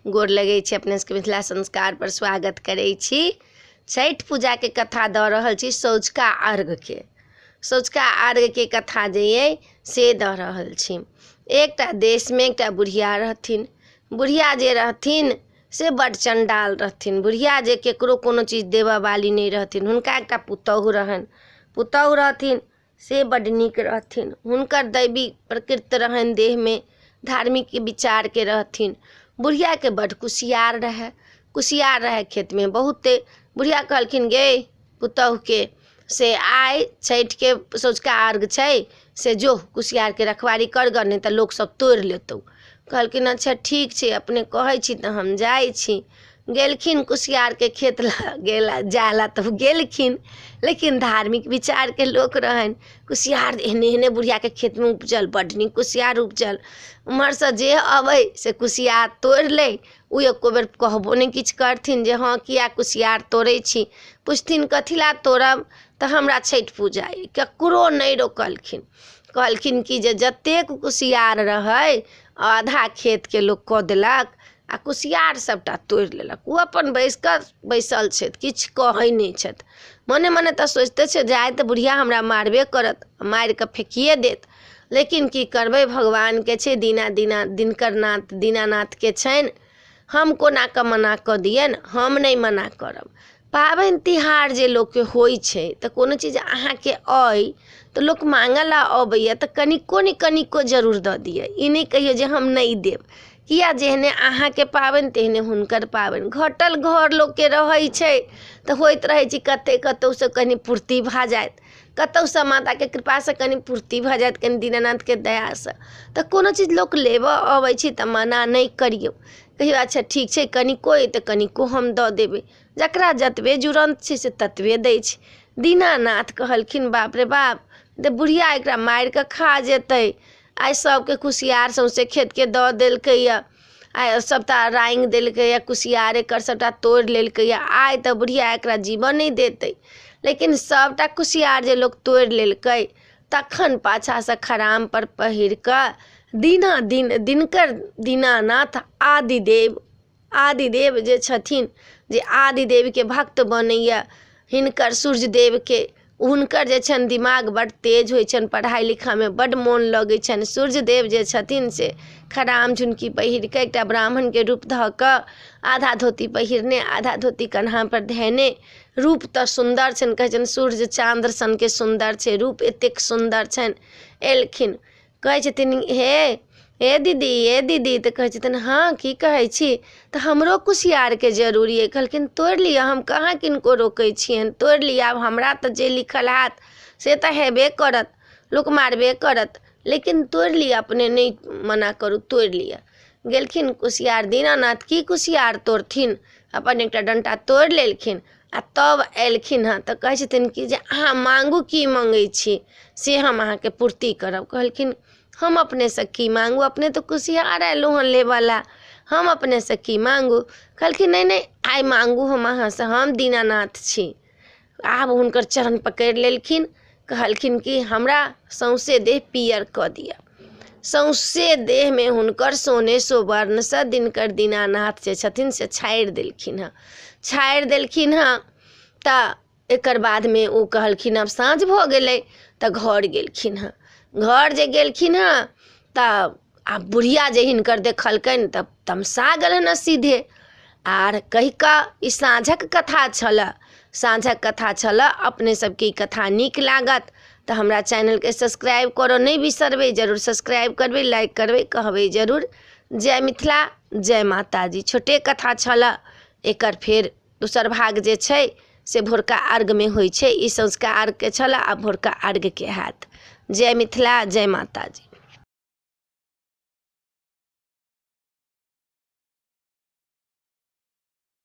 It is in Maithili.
गोर लगै छी अपने सबके मिथिला संस्कार पर स्वागत करै छी। छठि पूजाके कथा दऽ रहल छी, सौझका अर्घके, सौझका अर्घके कथा जे अइ से दऽ रहल छी। एकटा देशमे एकटा बुढ़िया रहथिन। बुढ़िया जे रहथिन से बड्ड चण्डाल रहथिन। बुढ़िया जे ककरो कोनो चीज देबऽवाली नहि रहथिन। हुनका एकटा पुतहु रहनि। पुतहु रहथिन से बड्ड नीक रहथिन। हुनकर दैवी प्रकृति रहनि देहमे, धार्मिक विचारके रहथिन। बुढ़ियाके बड्ड कुसियार रहै, कुसियार रहै खेतमे बहुते। बुढ़िया कहलखिन, गे पुतहुके, से आइ छठिके सौझका अर्घ छै, से जो कुसियारके रखवारी कर गऽ, नहि तऽ लोकसब तोड़ि लेतौ। कहलखिन, अच्छा ठीक छै, अपने कहै छी तऽ हम जाइ छी। गेलखिन कुसियारके खेत लग गेला जाय ला तऽ गेलखिन, लेकिन धार्मिक विचारके लोक रहनि। कुसियार एहने एहने बुढ़ियाके खेतमे उपजल, बड्ड नीक कुसियार उपजल। ओम्हरसँ जे अबै से कुसियार तोड़ि लै। ओ एको बेर कहबो नहि किछु करथिन जे हँ किया कुसियार तोड़ै छी। पुछथिन, कथी लए तोड़ब? तऽ हमरा छठि पूजा अइ। ककरो नहि रोकलखिन। कहलखिन कि जे जतेक कुसियार रहै आधा खेतके लोक कऽ देलक आ कुसियार सभटा तोड़ि लेलक। ओ अपन बैसि कऽ बैसल छथि, किछु कहै नहि छथि। मने मने तऽ सोचिते छै जे आइ तऽ बुढ़िया हमरा मारबे करत, मारि कऽ फेकिए देत, लेकिन की करबै, भगवानके छै, दीना दीना दिनकर नाथ दीनानाथके छनि, हम कोना कऽ मना कऽ दियनि? हम नहि मना करब। पाबनि तिहार जे लोकके होइ छै तऽ कोनो चीज अहाँके अइ तऽ लोक माँगऽ लए अबैए तऽ कनिको ने कनिको जरूर दऽ दिअ। ई नहि कहियौ जे हम नहि देब। किया जेहने अहाँके पाबनि तेहने हुनकर पाबनि। घटल घर लोकके रहै छै तऽ होइत रहै छै कते कतहुसँ कनि पूर्ति भऽ जायत, कतहुसँ माताके कृपासँ कनि पूर्ति भऽ जायत, कनि दीनानाथके दयासँ। तऽ कोनो चीज लोक लेबऽ अबै छै तऽ मना नहि करियौ। कहियौ, अच्छा ठीक छै, कनिको अइ तऽ कनिको हम दऽ देबै। जकरा जतबे जुड़ल छै से ततबे दै छै। दीनानाथ कहलखिन, बाप रे बाप, तऽ बुढ़िया एकरा मारि कऽ खा जेतै। आइ सभके कुसियार सौँसे खेतके दऽ देलकैए, आइ सभटा राङ्गि देलकैए, कुसियार एकर सभटा तोड़ि लेलकैए, आइ तऽ बुढ़िया एकरा जीवऽ नहि देतै। लेकिन सभटा कुसियार जे लोक तोड़ि लेलकै तखन पाछाँसँ खरामपर पहिर कऽ दीना दिन दिनकर दीनानाथ आदिदेव, आदिदेव जे छथिन, जे आदिदेवके भक्त बनैए, हिनकर सूर्यदेवके, हुनकर जे छनि दिमाग बड्ड तेज होइ छनि, पढ़ाइ लिखाइमे बड्ड मोन लगै छनि। सूर्यदेव जे छथिन से खराम झुनकी पहिर कऽ एकटा ब्राह्मणके रूप धऽ कऽ, आधा धोती पहिरने, आधा धोती कन्हापर धयने, रूप तऽ सुन्दर छनि, कहै छनि सूर्य चान्द्र सनके सुन्दर छै रूप, एतेक सुन्दर छनि। एलखिन, कहै छथिन, हे हे दीदी, हे दीदी। तऽ कहै छथिन, हँ की कहै छी? तऽ हमरो कुसियारके जरूरी अइ। कहलखिन, तोड़ि लिअ, हम कहाँ किनको रोकै छियनि, तोड़ि लिअ। आब हमरा तऽ जे लिखल हैत से तऽ हेबे करत, लोक मारबे करत, लेकिन तोड़ि लिअ, अपने नहि मना करू, तोड़ि लिअ। गेलखिन कुसियार, दीनानाथ की कुसियार तोड़थिन, अपन एकटा डण्टा तोड़ि लेलखिन आ तब एलखिन हँ तऽ कहै छथिन कि जे अहाँ माँगू, की मँगै छी से हम अहाँके पूर्ति करब। कहलखिन, हम अपनेसँ की माँगू? अपने तऽ कुसियार अयलहुँ हँ लेबऽ लए, हम अपनेसँ की माँगू? कहलखिन, नहि नहि, आइ माँगू हम अहाँसँ, हम दीनानाथ छी। आब हुनकर चरण पकड़ि लेलखिन। कहलखिन कि हमरा सौँसे देह पीयर कऽ दिअ। सौँसे देहमे हुनकर सोने सुवर्णसँ दिनकर दीनानाथ जे छथिन से छाड़ि देलखिन हँ। छाड़ि देलखिन हँ तऽ एकर बादमे ओ कहलखिन, आब साँझ भऽ गेलै। तऽ घर गेलखिन हँ। घर जे गेलखिन हँ तऽ आब बुढ़िया जे हिनकर देखलकनि तऽ तमसा गेलनि हँ सीधे। आर कहि कऽ ई साँझक कथा छलए, साँझक कथा छलए। अपने सबके ई कथा नीक लागत तऽ हमरा चैनलके सब्सक्राइब करऽ नहि बिसरबै। जरूर सब्सक्राइब करबै, लाइक करबै, कहबै जरूर। जय मिथिला, जय माताजी। छोटे कथा छलए। एकर फेर दोसर भाग जे छै से भोरका अर्घमे होइ छै। ई सँझुका अर्घके छलए, आ भोरका अर्घके हैत। जय मिथिला, जय माताजी।